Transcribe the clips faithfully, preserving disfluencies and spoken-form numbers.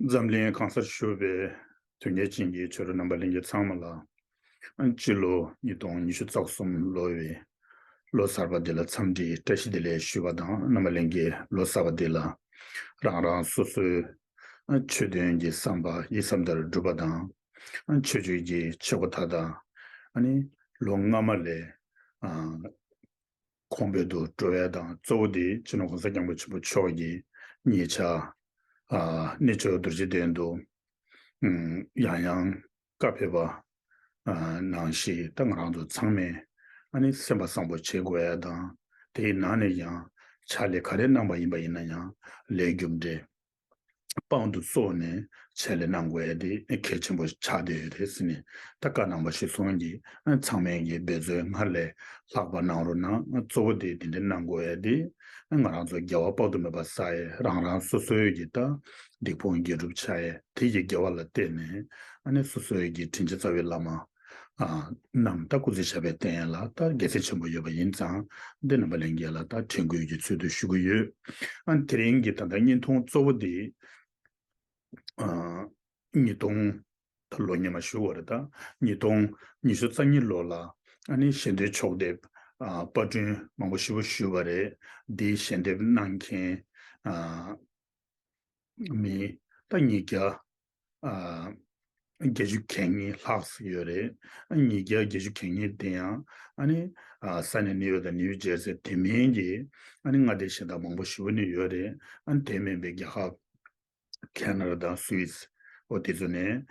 འཛམ་གླིང་གང་སར་བཞུགས་པའི་དོན་གཉེར་ཅན་གྱི་ཆོས་གྲོགས་རྣམ་པ་ལྷན་རྒྱས་ཚང་མ་ལ། སྤྱི་ལོ་ཉིས་སྟོང་ཉི་ཤུ་རྩ་གསུམ་ལོ་བའི་ལོ་གསར་པ་འདི་ལ་འཚམས་འདྲི་བཀྲ་ཤིས་བདེ་ལེགས་ཞུ་བ་དང་། རྣམ་པ་ལྷན་རྒྱས་ལོ་གསར་པ་འདི་ལ་རང་རང་སོ་སོའི་ཆོས་དོན་གྱི་བསམ་པ་ཡིད་བསམ་ལྟར་འགྲུབ་པ་དང་། ཆོས་བརྒྱུད་ཀྱི་ཆོས་པ་མཐའ་དག་ཨ་ནི་ལོ་སྔ་མ་ལས་གོང་འཕེལ་དུ་འགྲོ་བའི་དང་། གཙོ་བོ་དེ་སྤྱི་ནོར་༸གོང་ས་༸སྐྱབས་མགོན་ཆེན་པོ་མཆོག་གི་ཉེ་ཆར་གནས་མཆོག་རྡོ་རྗེ་གདན་དུ་ཡང་ཡང་བཀའ་ཕེབས་པ་ནང་བཞིན། ད་ང་རང་ཚོ་ཚང་མས་ཨ་ནི་སེམས་པ་བཟང་པོ་བྱེད་དགོས་ཡ་དང་། དེའི་ནང་ནས་ཀྱང་ཕྱག་ལས་ག་རེ་གནང་པ་ཡིན་པ་ཡིན་ན་ཡང་ལས་རྒྱུ་འབྲས་དཔང་དུ་སོང་ནས་ཕྱག་ལས་གནང་དགོས་ཡ་དེ་གལ་ཆེན་པོ་ཆགས་བསྡད་ཡོད་རེད་ཟེར་ནས། ད་བཀའ་གནང་བ་གཞིར་བཟུང་གིས་ཚང་མས་ཀྱི་འབད་བརྩོན་སྔར་ལས་ལྷག་པ་གནང་རོགས་གནང་། གཙོ་བོ་དེ་དེ་འདྲ་གནང་དགོས་ཡ་དེ་ང་རང་ཚོ་རྒྱལ་བ་དཔག་ཏུ་མེད་པ་ས་ཡ་རང་རང་སོ་སོའི་གི་ད་སྡིག་སྤོང་དགེ་སྒྲུབ་བྱ་ཡ་དེ་གི་དགེ་བ་ལ་བརྟེན་ནས། ཨ་ནི་སོ་སོའི་གི་དྲིན་ཅན་རྩ་བའི་བླ་མ་རྣམས་ད་སྐུ་ཚེ་ཞབས་པད་བརྟན་ཡ་ལ་ད་དགེ་མཚན་ཆེན་པོ་ཡོད་པ་ཡིན་ཙང་། འདི་རྣམ་པ་ལྷན་རྒྱས་ལ་ད་དྲན་སྐུལ་གྱི་ཚུལ་དུ་ཞུ་གི་ཡོད། ཨ་ནི་དེ་རིང་གི་ད་ལྟ་བརྙན་ཐུང་གཙོ་བོ་དེ་ཉིས་སྟོང་། ད་ལོ་སྔོན་མ་ཞུ་བ་རེད། ད་ཉིས་སྟོང་ཉི་ཤུ་རྩ་གཉིས་ལོ་ལ་ཨ་ནི་ཞལ་འདོན་ཕྱོགས་སྡེབ་པར་སྐྲུན་མང་པོ་ཞེ་པོ་ཞུས་པ་རེད། འདིའི་ཞལ་འདེབས་གནང་མཁན་མི་ད་ཉིས་བརྒྱ་བརྒྱད་ཅུ་གྱ་གཉིས་ལྷག་ཙམ་ཡོད་རེད། ཉིས་བརྒྱ་བརྒྱད་ཅུ་གྱ་གཉིས་དེ་ཡང་ཨ་ནི་ས་གནས་ནིའུ་ཡོག་དང་ནིའུ་ཇར་སི་དེ་མིན་གྱི་ཨ་ནི་མངའ་སྡེ་གཞན་དག་མང་པོ་ཞེ་པོ་ནས་ཡོད་རེད། ཨ་ནི་དེ་མིན་པའི་རྒྱལ་ཁབ་ཁེ་ན་ཌ་དང་སུད་སི། འོ་དེ་ཚོ་ནས་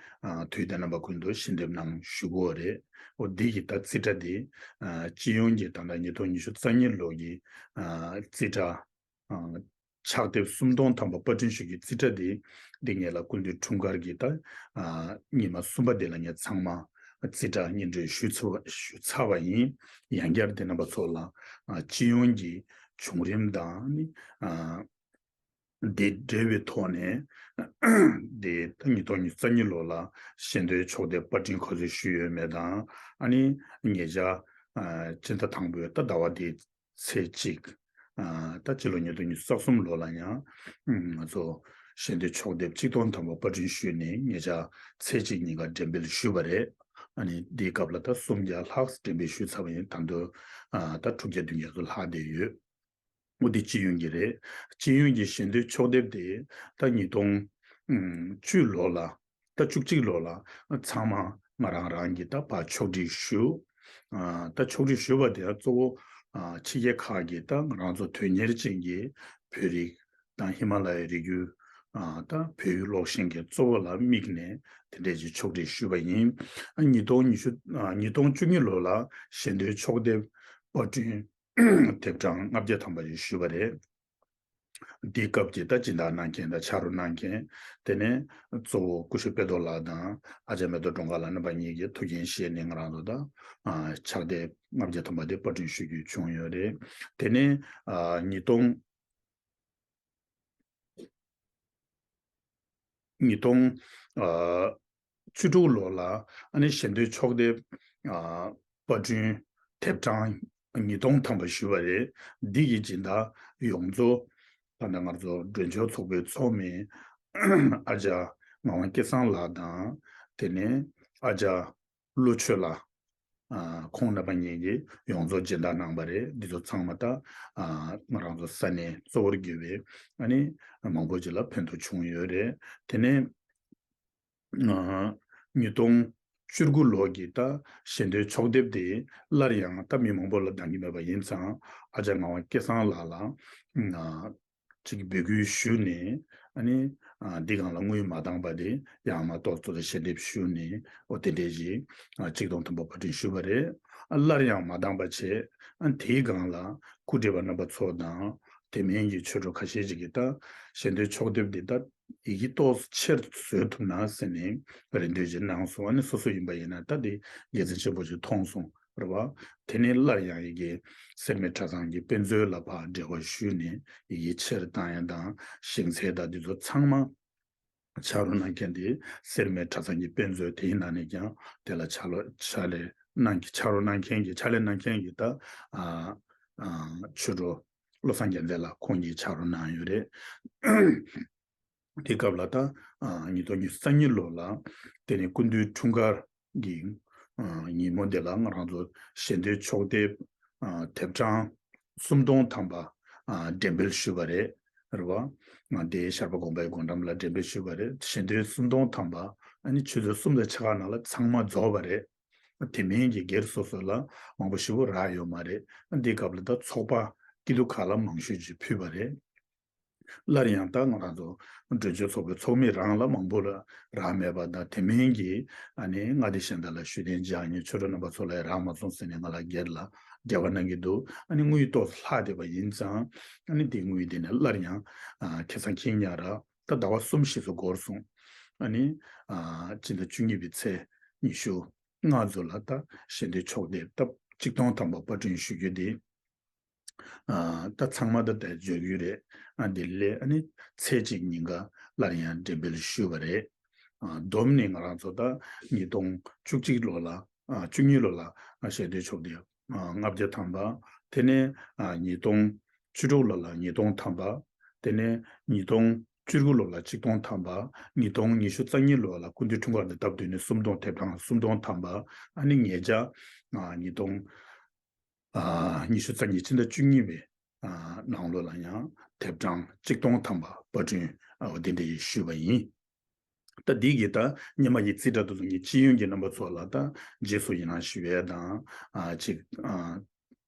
དུས་དང་རྣམ་པ་ཀུན་ཏུ་ཞལ་འདེབས་གནང་ཞུ་གི་ཡོད་རེད། འོ་འདི་གི་ད་རྩིས་ཁྲ་འདི་སྤྱི་ཡོངས་ཀྱི་ད་ལྟ་ཉིས་སྟོང་ཉི་ཤུ་རྩ་གཉིས་ལོ་གི་རྩིས་ཁྲ་ཕྱག་དེབ་སུམ་སྟོང་ཐམ་པ་པར་སྐྲུན་ཞུ་གི་རྩིས་ཁྲ་འདི་འདི་ངེད་ལ་སྐུ་མདུན་འཁྲུངས་སྐར་གྱི་ད་ཉི་མ་གསུམ་པ་འདི་ལ་ངས་ཚང་མ་རྩིས་ཁྲ་སྙན་སྒྲོན་ཞུས་ཚར་བ་ཞུས་ཚར་བ་ཡིན། ཡང་བསྐྱར་དེ་རྣམ་པ་ཚོ་ལ་སྤྱི་ཡོངས་ཀྱི་བྱུང་རིམ་དང་ནི། དེ་འབྲེལ་བའི་ཐོག་ནས་དེ་ད་ཉིས་སྟོང་ཉི་ཤུ་རྩ་གཉིས་ལོ་ལ་ཞལ་འདོན་ཕྱོགས་སྡེབ་པར་སྐྲུན་ག་ཚོད་ཞུས་ཡོད་མེད་དང་། ཨ་ནི་ཉེ་ཆར་ཨ་སྤྱི་ཟླ་དང་པོའི་ད་ཟླ་བ་འདིའི་ཚེས་གཅིག་ཨ་ད་སྤྱི་ལོ་ཉིས་སྟོང་ཉི་ཤུ་རྩ་གསུམ་ལོ་ལ་ཡང་ང་ཚོ་ཞལ་འདོན་ཕྱོགས་སྡེབ་གཅིག་སྟོང་ཐམ་པ་པར་སྐྲུན་ཞུས་ནས་ཉེ་ཆར་ཚེས་གཅིག་ཉིན་ཀ་འགྲེམས་སྤེལ་ཞུས་པ་རེད། ཨ་ནི་འདིའི་སྐབས་ལ་ད་སུམ་བརྒྱ་ལྷག་འགྲེམས་སྤེལ་ཞུས་ཚར་བ་ཡིན། ད་དུང་ཨ་ད་དྲུག་བརྒྱ་བདུན་བརྒྱ་ཙམ་ལྷག་བསྡད་ཡོད། འོ་དེ་སྤྱི་ཡོངས་ཀྱི་རེད། སྤྱི་ཡོངས་ཀྱི་ཞལ་འདོན་ཕྱོགས་སྡེབ་དེ་ད་ཉིས་སྟོང་བཅུ་ལོ་ལ། ད་བཅུ་གཅིག་ལོ་ལ་ཚང་མ་ང་རང་རང་གིས་ད་ཕར་ཕྱོགས་སྒྲིག་ཞུ། ཨ་ད་ཕྱོགས་སྒྲིག་ཞུ་བ་དེ་གཙོ་བོ་ཨ་ཕྱི་རྒྱལ་ཁག་གི་ད་ང་རང་ཚོ་དོན་གཉེར་ཅན་གྱི་བོད་རིགས་དང་ཧི་མ་ལ་ཡའི་རི་རྒྱུད། ཨ་ད་བོད་ཡིག་སློབ་གཞན་གྱི་གཙོ་བོ་ལ་དམིགས་ནས་དེ་འདྲས་ཀྱི་ཕྱོགས་སྒྲིག་ཞུས་པ་ཡིན། ཨ་ཉིས་སྟོང་ཉི་ཤུ་ཨ་ཉིས་སྟོང་བཅུ་གཉིས་ལོ་ལ་ཞལ་འདོན་ཕྱོགས་སྡེབ་པར་སྐྲུན་དེབ་གྲངས་ལྔ་བརྒྱ་ཐམ་པ་ཞིག་ཞུས་པ་རེད། འདིའི་སྐབས་ཀྱི་ད་སྦྱིན་བདག་གནང་མཁན་དང་ཕྱག་རོགས་གནང་མཁན། དེ་ནས་གཙོ་བོ་སྐུ་ཞབས་དཔལ་རྡོར་ལགས་དང་ཨ་ཅག་མེ་ཏོག་སྒྲོལ་དཀར་ལགས་རྣམ་པ་གཉིས་ཀྱིས་ཐུགས་འགན་བཞེས་ནས་ང་རང་ཚོ་ད་ཕྱག་དེབ་ལྔ་བརྒྱ་ཐམ་པ་དེ་པར་སྐྲུན་ཞུ་རྒྱུ་བྱུང་ཡོད་རེད། དེ་ནས་ཉིས་སྟོང་ཉིས་སྟོང་ཨ་བཅུ་དྲུག་ལོ་ལ་ཨ་ནི་ཞལ་འདོན་ཕྱོགས་སྡེབ་ཨ་པར་སྐྲུན་དེབ་གྲངས་ཉིས་སྟོང་ཐམ་པ་ཞུས་པ་རེད། འདི་གི་སྦྱིན་བདག་ཡོངས་རྫོགས་ད་ལྟ་ང་ཚོ་མགྲོན་ཆོས་ཚོགས་པའི་ཚོགས་མི་ཨ་ཅག་ངག་དབང་སྐལ་བཟང་ལགས་དང་། དེ་ནས་ཨ་ཅག་བློ་ཆོས་ལགས། ཨ་ཁོང་རྣམ་པ་གཉིས་ཀྱིས་ཡོངས་རྫོགས་སྦྱིན་བདག་གནང་བ་རེད། འདི་ཚོ་ཚང་མ་ད་ཨ་ང་རང་ཚོ་ས་གནས་གཙོ་བོར་གྱུར་པའི་ཨ་ནི་མང་པོ་ཅིག་ལ་ཕན་ཐོགས་བྱུང་ཡོད་རེད། དེ་ནས་ཨ་ཉིས་སྟོང་བཅུ་དགུ་ལོ་གི་ད་ཞལ་འདོན་ཕྱོགས་དེབ་དེ་སླར་ཡང་ད་མི་མང་པོ་ལ་འདང་གི་མེད་པ་ཡིན་ཙང་། ཨ་ཅག་ངག་དབང་སྐལ་བཟང་ལགས་ལ་ཨ་ཅིག་འབོད་སྐུལ་ཞུས་ནས། ཨ་ནི་ཨ་འདི་སྒང་ལ་དངུལ་མ་འདང་པ་དེ་ཡང་མ་གཏོགས་ཚོ་ལ་ཞལ་འདེབས་ཞུས་ནས། འོ་དེ་འདྲས་ཞིག་ཨ་གཅིག་སྟོང་ཐམ་པ་པར་སྐྲུན་ཞུས་པ་རེད། ཨ་སླར་ཡང་མ་འདང་པ་བྱས། ཨ་དེའི་སྒང་ལ་སྐུ་བགྲེས་པ་རྣམ་པ་ཚོ་དང་དེ་མིན་གྱི་ཆོས་གྲོགས་ཁ་ཤས་ཅིག་གིས་ད་ཞལ་འདོན་ཕྱོགས་དེབ་འདི་ད་ཡི་གེ་ཏོག་ཙམ་ཆེར་བཟོ་ཐུབ་ན་ཟེར་ནས་རེ་འདུན་ཅིག་གནང་སོང་། ཨ་ནི་སོ་སོ་ཡིན་པ་ཡིན་ན་ད་དེ་དགེ་མཚན་ཆེན་པོ་ཅིག་མཐོང་སོང་། རེད་བ། དེ་ནས་སླར་ཡང་ཡི་གེ་སེར་སྨད་གྲྭ་ཚང་གི་དཔེ་མཛོད་ལ་ཕར་འབྲེལ་བ་ཞུས་ནས་ཡི་གེ་ཆེར་བཏང་ཡ་དང་ཞིང་ཚད་དང་འདི་ཚོ་ཚང་མ་ཕྱག་རོགས་གནང་མཁན་དེ་སེར་སྨད་གྲྭ་ཚང་གི་དཔེ་མཛོད་དེའི་ནང་ནས་ཀྱང་དེ་ལ་ཕྱག་ལོ་ཕྱག་ལས་གནང་གི་ཕྱག་རོགས་གནང་མཁན་གྱི་ཕྱག་ལས་གནང་མཁན་གྱི་ད་ཨ་ཨ་ཆོས་གྲོགས་བློ་བཟང་རྒྱལ་མཚན་ལགས་ཁོང་གིས་ཕྱག་རོགས་གནང་ཡོད་རེད། དེ་སྐབས་ལ་ད་ཉིས་སྟོང་ཉི་ཤུ་རྩ་གཉིས་ལོ་ལ་དེ་ནས་སྐུ་མདུན་འཁྲུངས་སྐར་གྱི་ཉིན་མོ་དེ་ལ་ང་རང་ཚོ་ཞལ་འདོན་ཕྱོགས་དེབ་དེབ་གྲངས་སུམ་སྟོང་ཐམ་པ་འགྲེམས་སྤེལ་ཞུས་པ་རེད། རེད་བ། དེ་ཤར་པ་དགོན་པའི་སྒོ་འགྲམ་ལ་འགྲེམས་སྤེལ་ཞུས་པ་རེད། ཞལ་འདོན་སུམ་སྟོང་ཐམ་པ་ཨ་ནི་ཆུ་ཚོད་གསུམ་དང་ཕྱེད་ཀ་ནང་ལ་ཚང་མ་རྫོགས་པ་རེད། དེ་མིན་གྱི་སྒེར་སོ་སོ་ལ་མང་པོ་ཞེ་པོ་རག་ཡོད་མ་རེད། འདི་སྐབས་ལ་ད་ཚོགས་པ་སྐྱིད་སྡུག་ཁག་ལ་མང་ཤོས་ཅིག་ཕུལ་བ་རེད། སླར་ཡང་ད་ང་རང་ཚོ་འགྲོ་སྤྱོད་ཚོགས་པའི་ཚོགས་མི་རང་ལ་མང་པོ་ལ་རག་མེད་པ་དང་། དེ་མིན་གྱི་ཨ་ནི་མངའ་སྡེ་གཞན་དག་ལ་ཞུ་རྟེན་བཅར་མཁན་ཆོས་གྲོགས་རྣམ་པ་ཚོ་ལ་ཡང་རག་མ་སོང་ཟེར་ནས་ང་ལ་སྒེར་ལ་འབྲེལ་བ་གནང་གི་འདུག་ཨ་ནི་དངུལ་ཏོག་ཙམ་ལྷག་བསྡད་པ་ཡིན་ཙང་། ཨ་ནི་དེ་དངུལ་དེ་ནས་སླར་ཡང་ཁ་སང་ཁེ་ཉིན་ར་ད་ཟླ་བ་གསུམ་བཞི་ཙམ་འགོར་སོང་། ཨ་ནི་སྤྱི་ཟླ་བཅུ་གཉིས་པའི་ཚེས་ཉི་ཤུ་ལྔ་ཚོ་ལ་ད་ཞལ་འདོན་ཕྱོགས་དེབ་ད་གཅིག་སྟོང་ཐམ་པ་པར་སྐྲུན་ཞུ་རྒྱུ་དེ་ཨ་ད་ཚང་མ་ད་ལྟ་འབྱོར་རྒྱུ་རེད། ཨ་དེ་ལས་ཨ་ནི་ཚེས་གཅིག་ཉིན་ཀ་སླར་ཡང་འགྲེམས་སྤེལ་ཞུས་པ་རེད། ཨ་བསྡོམས་ནས་ང་རང་ཚོ་ད་ཉིས་སྟོང་བཅུ་གཅིག་ལོ་ལ་ཨ་བཅུ་གཉིས་ལོ་ལ་ཨ་ཞལ་འདོན་ཕྱོགས་དེབ་ཨ་ལྔ་བརྒྱ་ཐམ་པ། དེ་ནས་ཨ་ཉིས་སྟོང་བཅུ་དྲུག་ལོ་ལ་ཉིས་སྟོང་ཐམ་པ། དེ་ནས་ཉིས་སྟོང་བཅུ་དགུ་ལོ་ལ་གཅིག་སྟོང་ཐམ་པ། ཉིས་སྟོང་ཉི་ཤུ་རྩ་གཉིས་ལོ་ལ་སྐུ་མདུན་འཁྲུངས་སྐར་དང་སྟབས་བསྟུན་ནས་སུམ་སྟོང་དེབ་གྲངས་སུམ་སྟོང་ཐམ་པ། ཨ་ནི་ཉེ་ཆར་ཨ་ཉིས་སྟོང་ཨ་ཉི་ཤུ་རྩ་གཉིས་ཕྱི་ཟླ་བཅུ་གཉིས་པའི་ཨ་ནང་ལོ་ལ་ཡང་དེབ་གྲངས་གཅིག་སྟོང་ཐམ་པ་པར་སྐྲུན་ཨ་འོ་དེ་འདྲ་ཞུས་པ་ཡིན། ད་འདི་གི་ད་སྔོན་མ་ཡི་རྩིས་ཁྲ་དེ་ཚོ་ངས་སྤྱི་ཡོངས་ཀྱི་རྣམ་པ་ཚོ་ལ་ད་རྗེས་སུ་ཡི་རང་ཞུ་ཡས་དང་ཨ་ཅིག་ཨ་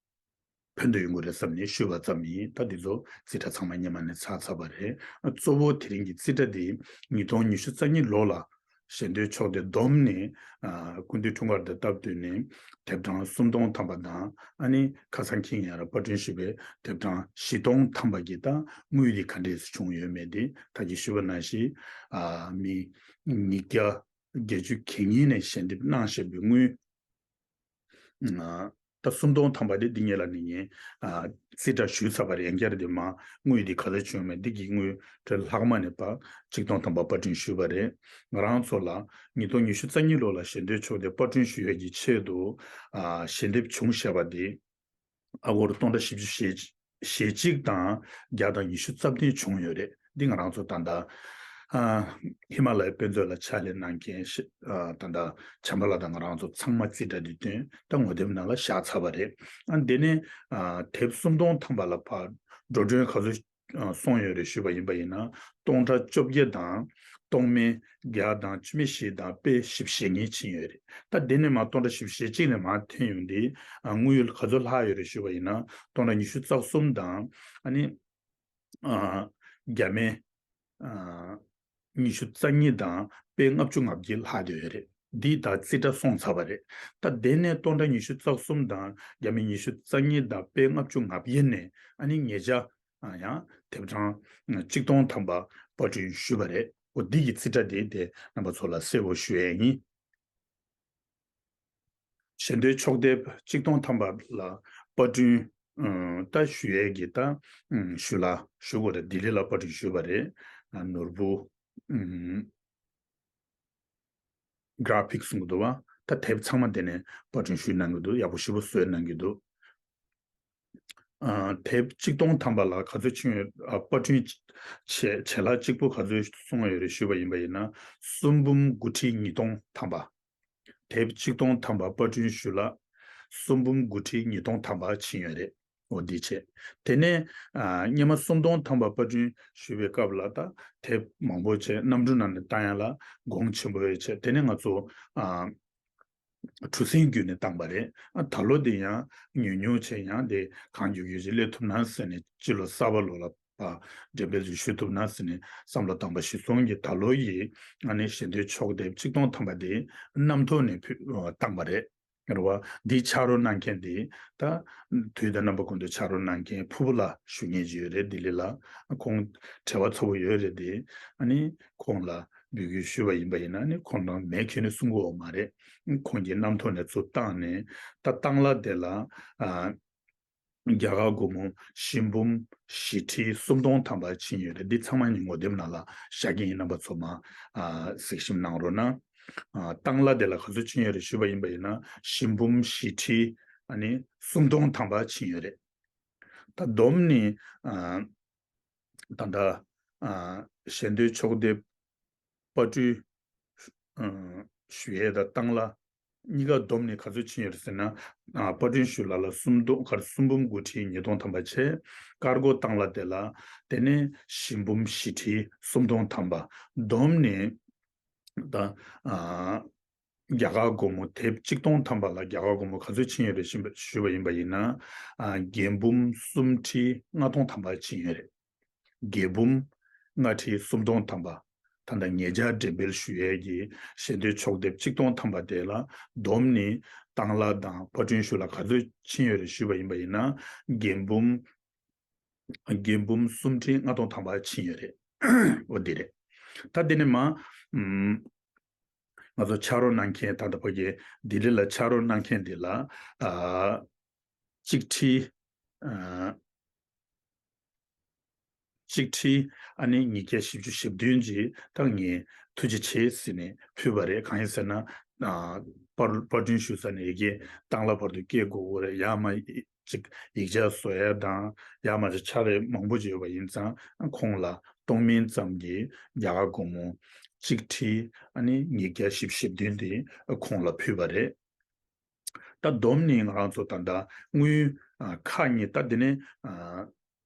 ཕན་ཐོགས་ཡོང་གི་རེད་བསམ་ནས་ཞུས་པ་ཙམ་ཡིན། ད་འདི་ཚོ་རྩིས་ཁྲ་ཚང་མ་སྔོན་མ་ནས་ཚར་ཚར་བ་རེད། གཙོ་བོ་དེ་རིང་གི་རྩིས་ཁྲ་འདི་ཉིས་སྟོང་ཉི་ཤུ་རྩ་གཉིས་ལོ་ལ་ཞལ་འདོན་ཕྱོགས་དེབ་བསྡོམས་ནས་ཨ་སྐུ་མདུན་འཁྲུངས་སྐར་དང་སྟབས་བསྟུན་ནས་དེབ་གྲངས་སུམ་སྟོང་ཐམ་པ་དང་། ཨ་ནི་ཁ་སང་ཁེ་ཉིན་ར་པར་སྐྲུན་ཞུས་པའི་དེབ་གྲངས་བཞི་སྟོང་ཐམ་པ་གི་ད་དངུལ་འདི་ག་འདྲས་སེ་བྱུང་ཡོད་མེད་དེ་ད་གིན་ཞུས་པ་ནང་བཞིན་ཨ་མི་ཉིས་བརྒྱ་བརྒྱད་ཅུ་གྱ་གཉིས་ནས་ཞལ་འདེབས་གནང་བཞིན་པའི་དངུལ་ཨ་ད་སུམ་སྟོང་ཐམ་པ་དེ་འདི་ངེད་ལ་ནི་ངས་ཨ་རྩིས་ཁྲ་ཞུས་ཚར་བ་རེད། ཡང་བསྐྱར་དེ་མ་དངུལ་འདི་ག་ཚོད་བྱུང་མེད་འདི་གི་དངུལ་དེ་ལྷག་མ་ནས་ཕར་གཅིག་སྟོང་ཐམ་པ་པར་སྐྲུན་ཞུས་པ་རེད། ང་རང་ཚོ་ལ་ཉིས་སྟོང་ཉི་ཤུ་རྩ་གཉིས་ལོ་ལ་ཞལ་འདོན་ཕྱོགས་དེབ་པར་སྐྲུན་ཞུ་ཡས་ཀྱི་ཆེད་དུ་ཨ་ཞལ་འདེབས་བྱུང་བཞག་པ་དེ་ཨ་སྒོར་སྟོང་ཕྲག་བཞི་བཅུ་ཞེ་གཅིག་དང་བརྒྱ་དང་ཉི་ཤུ་རྩ་བདུན་བྱུང་ཡོད་རེད། འདི་ང་རང་ཚོ་ད་ལྟ་ཨ་ཧི་མ་ལ་ཡའི་དཔེ་མཛོད་ལ་ཕྱག་ལས་གནང་མཁན་ཤི་ཨ་ད་ལྟ་བྱམས་པ་ལགས་དང་ང་རང་ཚོ་ཚང་མ་རྩིས་ཁྲ་འདི་བཏོན་ད་ངོ་དེབ་ནང་ལ་བཞག་ཚར་བ་རེད། ཨ་འདི་ནས་ཨ་དེབ་སུམ་སྟོང་ཐམ་པ་ལ་ཕར་འགྲོ་གྲོན་ག་ཚོད་ཨ་སོང་ཡོད་རེད་ཞུས་པ་ཡིན་པ་ཡིན་ན། སྟོང་ཕྲག་བཅོ་བརྒྱད་དང་སྟོང་མེད་བརྒྱ་དང་བཅུ་མེད་བཞི་དང་པད་བཞི་བཅུ་ཞེ་གཉིས་ཕྱིན་ཡོད་རེད། ད་དེ་ནས་མར་སྟོང་ཕྲག་བཞི་བཅུ་ཞེ་གཅིག་ནས་མར་ཐོན་ཡོང་དུས་ཨ་དངུལ་ག་ཚོད་ལྷག་ཡོད་རེད་ཞུས་པ་ཡིན་ན། སྟོང་ཕྲག་ཉི་ཤུ་རྩ་གསུམ་དང་ཨ་ནི་ཨ་བརྒྱ་མེད་ཨ་ཉི་ཤུ་རྩ་གཉིས་དང་པད་ལྔ་བཅུ་ང་བརྒྱད་ལྷག་བསྡད་ཡོད་རེད། འདི་ད་རྩིས་ཁྲ་སོང་ཚར་བ་རེད། ད་དེ་ནས་སྟོང་ཕྲག་ཉི་ཤུ་རྩ་གསུམ་དང་བརྒྱ་མེད་ཉི་ཤུ་རྩ་གཉིས་དང་པད་ལྔ་བཅུ་ང་བརྒྱད་ནས་ཨ་ནི་ཉེ་ཆར་ཨ་ཡང་དེབ་གྲངས་གཅིག་སྟོང་ཐམ་པ་པར་སྐྲུན་ཞུས་པ་རེད། འོ་འདི་གི་རྩིས་ཁྲ་དེ་དེ་རྣམ་པ་ཚོ་ལ་གསལ་པོ་ཞུ་ཡས་ཡིན། ཞལ་འདོན་ཕྱོགས་དེབ་གཅིག་སྟོང་ཐམ་པ་ལ་པར་སྐྲུན་ཨ་ད་ཞུ་ཡས་ཀྱི་ད་ཨ་ཞུ་ལ་ཞུ་དགོས་རེད། ལྡི་ལི་ལ་པར་སྐྲུན་ཞུས་པ་རེད། ཨ་ནོར་བུ་ཨ་གྷ་ར་ཕིག་གསུང་གི་འདུག་བ། ད་དེབ་ཚང་མ་དེ་ནས་པར་སྐྲུན་ཞུས་གནང་གི་འདུག་ཡག་པོ་ཞེ་པོ་བཟོས་གནང་གི་འདུག་ཨ་དེབ་གཅིག་སྟོང་ཐམ་པ་ལ་ག་ཚོད་ཕྱིན་ཡོད། ཨ་པར་སྐྲུན་བྱས་བྱས་ལ་གཅིག་པུ་ག་ཚོད་སོང་ཡོད་རེད་ཞུས་པ་ཡིན་པ་ཡིན་ན། སུམ་འབུམ་དགུ་ཁྲི་ཉིས་སྟོང་ཐམ་པ། དེབ་གཅིག་སྟོང་ཐམ་པ་པར་སྐྲུན་ཞུས་ལ་སུམ་འབུམ་དགུ་ཁྲི་ཉིས་སྟོང་ཐམ་པ་ཕྱིན་ཡོད་རེད། འོ་འདི་བྱས། དེ་ནས་ཨ་སྔོན་མ་སུམ་སྟོང་ཐམ་པ་པར་སྐྲུན་ཞུས་པའི་སྐབས་ལ་ད་དེབ་མང་པོ་བྱས་གནམ་གྲུ་ནང་ནས་བཏང་ཡ་ལ་གོང་ཆེན་པོ་ཡོད་བྱས། དེ་ནས་ང་ཚོ་ཨ་གྲུ་གཟིངས་བརྒྱུད་ནས་བཏང་པ་རེད། ཨ་ད་ལོ་དེ་ཡང་ཉུང་ཉུང་བྱས། ཡང་དེ་གང་མགྱོགས་མགྱོགས་ཅིག་སླེབས་ཐུབ་ན་ཟེར་ནས། སྤྱི་ལོ་གསར་པ་ལོ་ལ་ཕར་འགྲེམས་སྤེལ་ཞིག་ཞུ་ཐུབ་ན་ཟེར་ནས་བསམ་བློ་བཏང་པ་གཞིར་བཟུང་གིས་ད་ལོ་ཡི་ཨ་ནི་ཞལ་འདོན་ཕྱོགས་དེབ་གཅིག་སྟོང་ཐམ་པ་དེ་གནམ་ཐོག་ནས་ཕུལ་བཏང་པ་རེད། རེད་བ། འདི་ཕྱག་རོགས་གནང་མཁན་དེ་ད་དུས་དང་རྣམ་པ་ཀུན་ཏུ་ཕྱག་རོགས་གནང་མཁན་ཕུར་བུ་ལགས་ཞུ་མཁན་ཅིག་ཡོད་རེད། ལྡི་ལི་ལ། ཁོང་བྲེལ་བ་ཚ་པོ་ཡོད་རེད་དེ། ཨ་ནི་ཁོང་ལ་འབོད་སྐུལ་ཞུས་པ་ཡིན་པ་ཡིན་ན། ཨ་ནི་ཁོང་རང་མེད་ཁྱོན་ནས་གསུང་གི་ཡོད་མ་རེད། ཁོང་གིས་གནམ་ཐོག་ནས་ཚུར་བཏང་ནས་ད་བཏང་གླ་དེ་ལ་ཨ་རྒྱ་གར་སྒོར་མོ་བཞི་འབུམ་བཞི་ཁྲི་སུམ་སྟོང་ཐམ་པ་ཕྱིན་ཡོད་རེད། འདི་ཚང་མ་ངའི་ངོ་དེབ་ནང་ལ་བཞག་གི་ཡིན། རྣམ་པ་ཚོ་མར་ཨ་གཟིགས་ཞིབ་གནང་རོགས་གནང་། ཨ་བཏང་གླ་དེ་ལ་ག་ཚོད་ཕྱིན་ཡོད་རེད་ཞུས་པ་ཡིན་པ་ཡིན་ན། བཞི་འབུམ་བཞི་ཁྲི་ཨ་ནི་སུམ་སྟོང་ཐམ་པ་ཕྱིན་ཡོད་རེད། ད་བསྡོམས་ནས་ཨ་ད་ལྟ་ ཨ་ཞལ་འདོན་ཕྱོགས་སྡེབ་པར་སྐྲུན་ཨ་ཞུ་ཡས་དང་བཏང་གླ་གཉིས་ཀ་བསྡོམས་ནས་ག་ཚོད་ཕྱིན་ཡོད་རེད་ཟེར་ན། ཨ་པར་སྐྲུན་ཞུ་གླ་ལ་སུམ་སྟོང་གར་སུམ་འབུམ་དགུ་ཁྲི་ཉིས་སྟོང་ཐམ་པ་བྱས། ཀར་ཀོ་བཏང་གླ་དེ་ལ་དེ་ནས་བཞི་འབུམ་བཞི་ཁྲི་སུམ་སྟོང་ཐམ་པ་བསྡོམས་ནས། ད་ཨ་རྒྱ་གར་སྒོར་མོ་དེབ་གཅིག་སྟོང་ཐམ་པ་ལ་རྒྱ་གར་སྒོར་མོ་ག་ཚོད་ཕྱིན་ཡོད་རེད་ཞུས་པ་ཞུས་པ་ཡིན་པ་ཡིན་ན། ཨ་བརྒྱད་འབུམ་གསུམ་ཁྲི་ལྔ་སྟོང་ཐམ་པ་ཕྱིན་ཡོད་རེད། བརྒྱད་འབུམ་ལྔ་ཁྲི་སུམ་སྟོང་ཐམ་པ། ད་ལྟ་ཉེ་ཆར་འགྲེམས་སྤེལ་ཞུ་ཡས་ཀྱི་ཞལ་འདོན་ཕྱོགས་སྡེབ་གཅིག་སྟོང་ཐམ་པ་དེ་ལ་བསྡོམས་ནས་བཏང་གླ་དང་པར་སྐྲུན་ཞུ་གླ་ག་ཚོད་ཕྱིན་ཡོད་རེད་ཞུས་པ་ཡིན་པ་ཡིན་ན། བརྒྱད་འབུམ་བརྒྱད་འབུམ་གསུམ་ཁྲི་ལྔ་སྟོང་ཐམ་པ་ཕྱིན་ཡོད་རེད། འོ་འདི་རེད། ད་དེ་ནས་མ་ཨམ་ང་ཚོ་ཕྱག་རོགས་གནང་མཁན་ད་ལྟ་ཕ་གི་ལྡི་ལི་ལ་ཕྱག་རོགས་གནང་མཁན་འདི་ལ་ཨ་གཅིག་ཁྲི་ཨ་གཅིག་ཁྲི་ཨ་ནི་ཉིས་བརྒྱ་བཞི་བཅུ་ཞེ་བདུན་ཅིག་ད་ངས་ཐུགས་རྗེ་ཆེ་ཟེར་ནས་ཕུལ་བ་རེད། གང་ཡིན་ཟེར་ན། ཨ་པར་པར་སྐྲུན་ཞུ་ས་ནས་ཡི་གེ་བཏང་གླ་བར་དུ་སྐྱེལ་དགོས་ཀྱི་རེད། ཡར་མར་ཅིག་ཡིག་ཆ་བཟོ་ཡ་དང་ཡར་མར་ཅིག་ཕྱག་ལས་མང་པོ་ཅིག་ཡོད་པ་ཡིན་ཙང་། ཁོང་ལ་གཏོང་མིན་ཙམ་གྱི་རྒྱ་གར་སྒོར་མོ་གཅིག་ཁྲི་ཨ་ནི་ཉིས་བརྒྱ་བཞི་བཅུ་ཞེ་བདུན་དེ་ཁོང་ལ་ཕུལ་བ་རེད། ད་བསྡོམས་ནས་ང་རང་ཚོ་ད་ལྟ་དངུལ་ཨ་ཁག་གཉིས། ད་དེ་ནས་ཨ་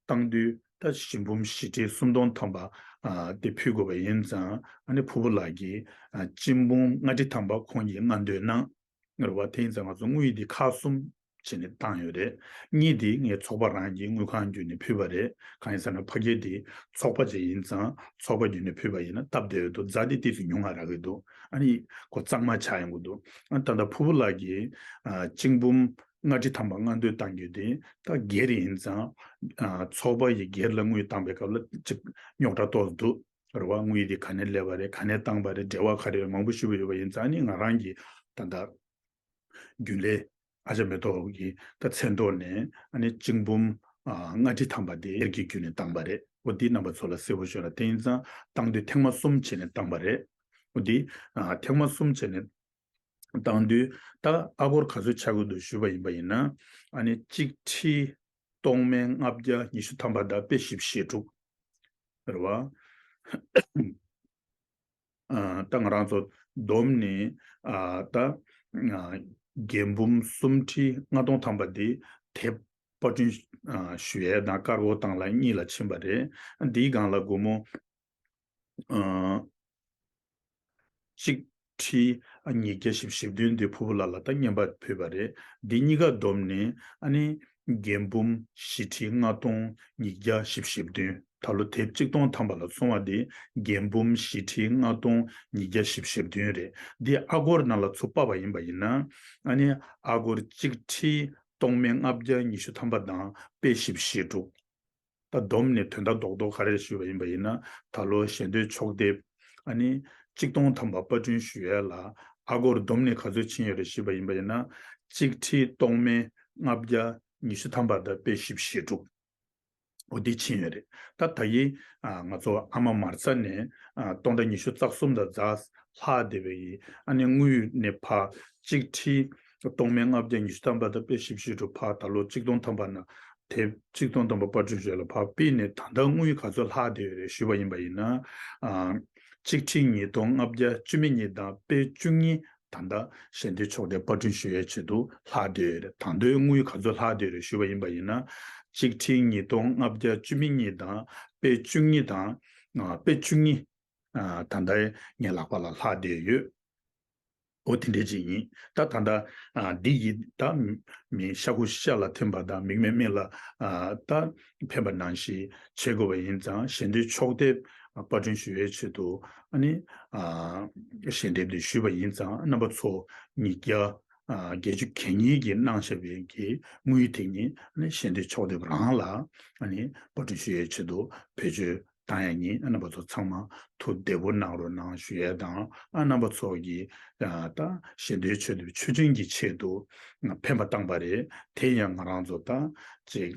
བཏང་དུས་ད་བཞི་འབུམ་བཞི་ཁྲི་སུམ་སྟོང་ཐམ་པ་ཨ་དེ་ཕུལ་དགོས་པ་ཡིན་ཙང་། ཨ་ནི་ཕུར་བུ་ལགས་ཀྱིས་ཨ་གཅིག་འབུམ་ལྔ་ཁྲི་ཐམ་པ་ཁོང་གིས་སྔ་འདོན་གནང་། རེད་བ། དེ་ཡིན་ཙང་ང་ཚོ་དངུལ་འདི་ཁག་གསུམ་བྱས་ནས་བཏང་ཡོད་རེད། གཉིས་འདི་ངས་ཚོགས་པ་རང་གི་དངུལ་ཁང་བརྒྱུད་ནས་ཕུལ་བ་རེད། གང་ཡིན་ཟེར་ན་ཕ་གི་འདི་ཚོགས་པ་ཅིག་ཡིན་ཙང་ཚོགས་པ་བརྒྱུད་ནས་ཕུལ་བ་ཡིན་ན་སྟབས་བདེ་ཡོད་འདུག། རྫ་འདི་ཏོག་ཙམ་ཉུང་ང་རག་གི་འདུག། ཨ་ནི་ཁོ་གཙང་མ་ཆགས་ཡོང་གི་འདུག། ཨ་ད་ལྟ་ཕུར་བུ་ལགས་ཀྱིས་ཨ་གཅིག་འབུམ་ལྔ་ཁྲི་ཐམ་པ་སྔ་འདོན་བཏང་རྒྱུ་དེ་ད་སྒེར་ཡིན་ཙང་། ཨ་ཚོགས་པ་ཡི་སྒེར་ལ་དངུལ་བཏང་པའི་སྐབས་ལ་ཅིག་རྙོག་དྲ་ཏོག་ཙམ་འདུག། རེད་བ། དངུལ་དེ་ག་ནས་སླེབས་པ་རེད། ག་ནས་བཏང་པ་རེད། འབྲེལ་བ་ག་རེ་རེད། མང་པོ་ཞུས་པ་ཡོད་པ་ཡིན་ཙང་། ཨ་ནི་ང་རང་གིས་ད་ལྟ་རྒྱུན་ལས་ཨ་ཅག་མེ་ཏོག་གི་ད་མཚན་ཐོག་ནས་ཨ་ནི་གཅིག་འབུམ་ཨ་ལྔ་ཁྲི་ཐམ་པ་དེ་སྒེར་གྱི་བརྒྱུད་ནས་བཏང་པ་རེད། འོ་འདི་རྣམ་པ་ཚོ་ལ་གསལ་པོ་ཤོད་ན། དེ་ཡིན་ཙང་བཏང་དུས་ཐེངས་མ་གསུམ་བྱས་ནས་བཏང་པ་རེད། འོ་འདི་ཨ་ཐེངས་མ་གསུམ་བྱས་ནས་བཏང་དུས་ད་ཨ་སྒོར་ག་ཚོད་ཆགས་ཀྱི་འདུག་ཞུས་པ་ཡིན་པ་ཡིན་ན། ཨ་ནི་གཅིག་ཁྲི་སྟོང་མེད་ལྔ་བརྒྱ་ཉི་ཤུ་ཐམ་པ་དང་དཔེ་བཞི་བཅུ་ཞེ་དྲུག། རེད་བ། ཨ་ད་ང་རང་ཚོ་བསྡོམས་ནས་ཨ་ད་ཨ་བརྒྱད་འབུམ་གསུམ་ཁྲི་ལྔ་སྟོང་ཐམ་པ་འདི་དེབ་པར་སྐྲུན་ཨ་ཞུ་ཡས་དང་ཀར་ཀོ་བཏང་གླ་གཉིས་ལ་ཕྱིན་པ་རེད། འདིའི་སྒང་ལ་སྒོར་མོ་ཨ་གཅིག་ཁྲི་ཉིས་བརྒྱ་བཞི་བཅུ་ཞེ་བདུན་དེ་ཕུར་བུ་ལགས་ལ་ད་རྔན་པ་ཕུལ་བ་རེད། འདི་གཉིས་ཀ་བསྡོམས་ནས་ཨ་ནི་བརྒྱད་འབུམ་བཞི་ཁྲི་ལྔ་སྟོང་ཉིས་བརྒྱ་བཞི་བཅུ་ཞེ་བདུན། ད་ལོ་དེབ་གཅིག་སྟོང་ཐམ་པ་ལ་སོང་བ་དེ་བརྒྱད་འབུམ་བཞི་ཁྲི་ལྔ་སྟོང་ཉིས་བརྒྱ་བཞི་བཅུ་ཞེ་བདུན་རེད། འདི་ཨ་སྒོར་ནང་ལ་ཚུར་ཕབ་པ་ཡིན་པ་ཡིན་ན། ཨ་ནི་ཨ་སྒོར་གཅིག་ཁྲི་སྟོང་མེད་ལྔ་བརྒྱ་ཉི་ཤུ་ཐམ་པ་དང་དཔེ་བཞི་བཅུ་ཞེ་དྲུག། ད་བསྡོམས་ནས་དོན་དག་རྡོག་རྡོག་ག་རེ་ཞུས་པ་ཡིན་པ་ཡིན་ན། ད་ལོ་ཞལ་འདོན་ཕྱོགས་དེབ་ཨ་ནི་གཅིག་སྟོང་ཐམ་པ་པར་སྐྲུན་ཞུ་ཡས་ལ་ཨ་སྒོར་བསྡོམས་ནས་ག་ཚོད་ཕྱིན་ཡོད་རེད་ཞུས་པ་ཡིན་པ་ཡིན་ན། གཅིག་ཁྲི་སྟོང་མེད་ལྔ་བརྒྱ་ཉི་ཤུ་ཐམ་པ་དང་དཔེ་བཞི་བཅུ་ཞེ་དྲུག། འོ་འདི་ཕྱིན་ཡོད་རེད། ད་ད་ཡིན་ཨ་ང་ཚོ་ཨ་མ་མ་རྩ་ནས་ཨ་སྟོང་ཕྲག་ཉི་ཤུ་རྩ་གསུམ་དང་ཛ་ལྷག་བསྡད་པའི་ཨ་ནི་དངུལ་ནས་ཕར་གཅིག་ཁྲི་སྟོང་མེད་ལྔ་བརྒྱ་ཉི་ཤུ་ཐམ་པ་དང་དཔེ་བཞི་བཅུ་ཞེ་དྲུག་ཕར་ད་ལོ་གཅིག་སྟོང་ཐམ་པ་ནང་དེབ་གཅིག་སྟོང་ཐམ་པ་པར་སྐྲུན་ཞུ་ཡས་ལ་ཕར་ཕུལ་ནས། ད་ལྟ་དངུལ་ག་ཚོད་ལྷག་བསྡད་ཡོད་རེད་ཞུས་པ་ཡིན་པ་ཡིན་ན། ཨ་གཅིག་ཁྲི་ཉིས་སྟོང་ལྔ་བརྒྱ་བཅུ་མེད་གཉིས་དང་དཔེ་བཅུ་གཉིས་ད་ལྟ་ཞལ་འདོན་ཕྱོགས་དེབ་པར་སྐྲུན་ཞུ་ཡས་ཆེད་དུ་ལྷག་བསྡད་ཡོད་རེད། ད་ལྟའི་དངུལ་ག་ཚོད་ལྷག་བསྡད་ཡོད་རེད་ཞུས་པ་ཡིན་པ་ཡིན་ན། གཅིག་ཁྲི་ཉིས་སྟོང་ལྔ་བརྒྱ་བཅུ་མེད་གཉིས་དང་དཔེ་བཅུ་གཉིས་དང་ཨ་དཔེ་བཅུ་གཉིས་ཨ་ད་ལྟ་ངའི་ལག་པ་ལ་ལྷག་བསྡད་ཡོད། འོ་དེ་འདྲ་ཅིག་ཡིན། ད་ད་ལྟ་ཨ་འདི་ཡིས་ད་མི་ཤ་ཁུ་ཤ་ལ་ཐིམ་པ་དང་མིག་མེད་མི་ལ་ཨ་ད་ཕན་པ་ནང་བཞིན་བྱེད་དགོས་པ་ཡིན་ཙང་། ཞལ་འདོན་ཕྱོགས་དེབ་པར་སྐྲུན་ཞུ་ཡས་ཆེད་དུ་ཨ་ནི་ཨ་ཞལ་འདེབས་འདི་ཞུས་པ་ཡིན་ཙང་། རྣམ་པ་ཚོ་ཉིས་བརྒྱ་ཨ་བརྒྱད་ཅུ་གྱ་གཉིས་ཀྱིས་གནང་བཞག་པའི་གི་དངུལ་དེ་ཉིད་ཨ་ནི་ཞལ་འདོན་ཕྱོགས་དེབ་རང་ལ་ཨ་ནི་པར་སྐྲུན་ཞུ་ཡས་ཆེད་དུ་བེད་སྤྱོད་བཏང་ཡ་ཡིན། རྣམ་པ་ཚོ་ཚང་མ་ཐུགས་བདེ་པོ་གནང་རོགས་གནང་ཞུ་ཡས་དང་། ཨ་རྣམ་པ་ཚོ་གིས་ཨ་ད་ཞལ་འདོན་ཆེད་དུ་ཆོས་ཅན་གྱི་ཆེད་དུ་ཕན་པ་བཏང་པ་རེད། དེ་ཡང་ང་རང་ཚོ་ད་ཅིག་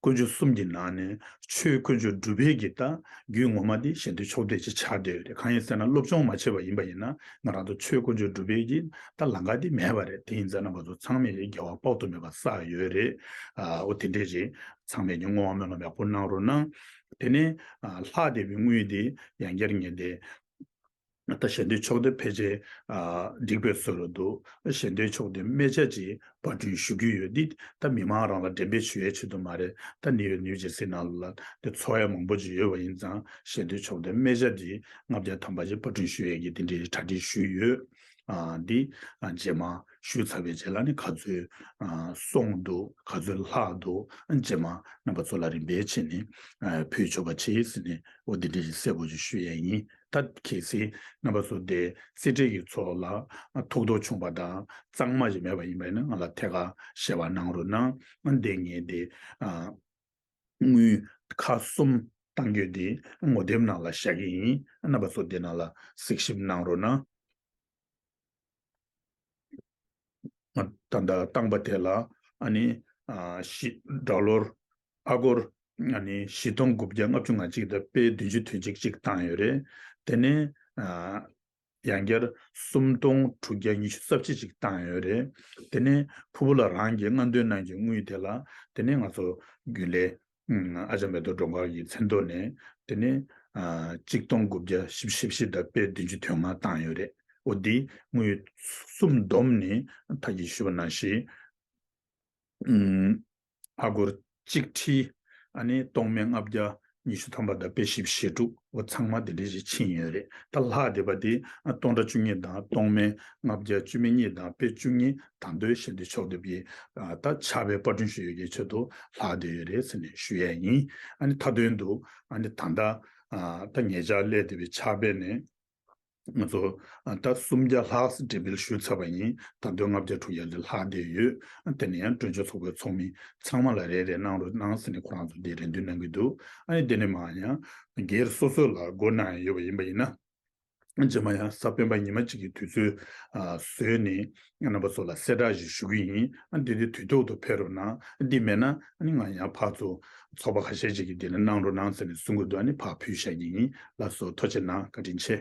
དཀོན་མཆོག་གསུམ་གྱི་ནང་ནས་ཆོས་དཀོན་མཆོག་སྒྲུབ་པའི་གི་ད་རྒྱུ་ངོ་མ་དེ་ཞལ་འདོན་ཕྱོགས་དེབ་ཅིག་ཆགས་བསྡད་ཡོད་རེད། གང་ཡིན་ཟེར་ན་སློབ་སྦྱོང་མ་བྱས་པ་ཡིན་པ་ཡིན་ན། ང་རང་ཚོ་ཆོས་དཀོན་མཆོག་སྒྲུབ་པའི་གི་ད་ལམ་ཁ་དེ་མེད་པ་རེད། དེ་ཡིན་ཙང་རྣམ་པ་ཚོ་ཚང་མས་དགེ་བ་དཔག་ཏུ་མེད་པ་བསགས་ཡོད་རེད། ཨ་འོ་དེ་འདྲས་རེད། ཚང་མས་ཀྱི་བསྔོ་བ་སྨོན་ལམ་ཡག་པོ་གནང་རོགས་གནང་། དེ་ནས་ཨ་ལྷག་བསྡད་པའི་དངུལ་དེ་ཡང་བསྐྱར་ངས་དེ་ད་ཞལ་འདོན་ཆོག་དེ་ཕལ་ཆེར་ཨ་འགྲིག་པའི་བཟོ་འདྲ་འདུག་ཞལ་འདོན་ཆོག་དེ་སྨད་ཆ་ཅིག་པར་སྐྲུན་ཞུ་གི་ཡོད། འདི་ད་མི་མང་རང་ལ་འགྲེམས་སྤེལ་ཞུ་ཡའི་ཆེད་དུ་མ་རེད། ད་ནིའུ་ཡོག་ནིའུ་ཇར་སི་ནང་ལ་དེ་འཚོགས་ཡ་མང་པོ་ཅིག་ཡོད་པ་ཡིན་ཙང་ཞལ་འདོན་ཆོག་དེ་སྨད་ཆ་དེ་ལྔ་བརྒྱ་ཐམ་པ་ཅིག་པར་སྐྲུན་ཞུ་ཡས་ཀྱི་དེ་འདྲའི་གྲ་སྒྲིག་ཞུས་ཡོད། ཨ་འདི་ཨ་རྗེས་མ་ཞུས་ཚར་བའི་རྗེས་ལ་ནི་ག་ཚོད་ཨ་སོང་འདུག་ག་ཚོད་ལྷག་འདུག་རྗེས་མ་རྣམ་པ་ཚོ་ལ་རིམ་པས་བྱས་ནས་ཨ་ཕུལ་ཆོག་པ་བྱེད་ཟེར་ནས་འོ་འདི་འདྲ་ཞིག་གསལ་པོ་ཞིག་ཞུ་ཡས་ཡིན། ད་གལ་སྲིད་རྣམ་པ་ཚོ་དེ་རྩིས་ཁྲའི་གི་ཚོགས་ལ་ཨ་ཐུགས་དོགས་བྱུང་བ་དང་གཙང་མ་ཞིག་མེད་པ་ཡིན་པ་ཡིན་ན་ང་ལ་ཐད་ཀར་ཞལ་པར་གནང་རོགས་གནང་། ཨ་འདི་ངས་དེ་ཨ་དངུལ་ཁག་གསུམ་གཏང་རྒྱུ་དེ་ངོ་དེབ་ནང་ལ་བཞག་གི་ཡིན། རྣམ་པ་ཚོ་དེ་ནང་ལ་གཟིགས་ཞིབ་གནང་རོགས་གནང་། ད་ལྟ་བཏང་པ་དེ་ལ་ཨ་ནི་ཨ་བཞི་ཌོ་ལར་ཨ་སྒོར་ཨ་ནི་བཞི་སྟོང་དགུ་བརྒྱ་ལྔ་བཅུ་ང་གཅིག་དང་པའི་བདུན་ཅུ་དོན་གཅིག་གཅིག་བཏང་ཡོད་རེད། དེ་ནས་ཨ་ཡང་བསྐྱར་གསུམ་སྟོང་དྲུག་བརྒྱ་ཉི་ཤུ་རྩ་གཅིག་ཅིག་བཏང་ཡོད་རེད། དེ་ནས་ཕུར་བུ་ལགས་རང་གིས་སྔ་འདོན་གནང་རྒྱུའི་དངུལ་དེ་ལ་དེ་ནས་ང་ཚོ་རྒྱུན་ལས་ཨ་ཅག་མེ་ཏོག་སྒྲོལ་དཀར་གྱི་མཚན་ཐོག་ནས་དེ་ནས་ཨ་གཅིག་སྟོང་དགུ་བརྒྱ་བཞི་བཅུ་ཞེ་བཞི་དང་པའི་བདུན་ཅུ་དོན་ལྔ་བཏང་ཡོད་རེད། འོ་འདི་དངུལ་གསུམ་བསྡོམས་ནས་ད་གིན་ཞུས་པ་ནང་བཞིན་ཨ་སྒོར་གཅིག་ཁྲི་ཨ་ནི་སྟོང་སྨད་ལྔ་བརྒྱ་ཉི་ཤུ་ཐམ་པ་དང་པའི་བཞི་བཅུ་ཞེ་དྲུག་འོ་ཚང་མ་དེ་འདྲ་ཞིག་ཕྱིན་ཡོད་རེད། ད་ལྷག་བསྡད་པ་དེ་ཨ་སྟོང་ཕྲག་བཅུ་གཉིས་དང་སྟོང་སྨད་ལྔ་བརྒྱ་བཅུ་མེད་གཉིས་དང་པའི་བཅུ་གཉིས་ད་དུང་ཞལ་འདོན་ཆོག་དེ་བའི་ཨ་ད་ཕྱག་དཔེ་པར་སྐྲུན་ཞུ་ཡས་ཀྱི་ཆེད་དུ་ལྷག་བསྡད་ཡོད་རེད་ཟེར་ནས་ཞུ་ཡས་ཡིན། ཨ་ནི་མཐའ་དོན་དུ་ཨ་ནི་ད་ལྟ་ཨ་ད་ཉེ་ཆར་སླེབས་བསྡད་པའི་ཕྱག་དཔེ་ནས་ང་ཚོ་ཨ་ད་སུམ་བརྒྱ་ལྷག་འགྲེམས་སྤེལ་ཞུས་ཚར་བ་ཡིན། ད་དུང་ལྔ་བརྒྱ་དྲུག་བརྒྱ་ལས་ལྷག་བསྡད་ཡོད། ཨ་དེ་ནས་ཡང་གྲོས་ཆོད་ཚོགས་པའི་ཚོགས་མི་ཚང་མ་ལ་རེ་རེ་གནང་རོགས་གནང་ཟེར་ནས་ཁོ་རང་ཚོ་འདི་རེ་འདུན་གནང་གི་འདུག་ཨ་ནི་དེ་ནས་མར་ཡང་སྒེར་སོ་སོ་ལ་སྒོ་གནང་ཡོད་པ་ཡིན་པ་ཡིན་ན། རྗེས་མ་ཡང་གཟའ་སྤེན་པ་ཉི་མ་གཅིག་གི་དུས་ཚོད་ཨ་བཟོས་ནས་རྣམ་པ་ཚོ་ལ་གསལ་བསྒྲགས་ཤིག་ཞུ་གི་ཡིན། ཨ་འདི་དུས་དུས་ཐོག་ཏུ་ཕེབས་རོགས་གནང་། འདི་མེད་ན་ཨ་ནི་ང་ཡང་ཕར་ཚུར་ཚོགས་པ་ཁ་ཤས་ཅིག་གིས་འདི་ནས་གནང་རོགས་གནང་ཟེར་ནས་གསུང་གི་འདུག་ཨ་ནི་ཕར་ཕུལ་བཞག་གི་ཡིན། ལགས་སོ། ཐུགས་རྗེ་གནང་། བཀའ་དྲིན་ཆེ།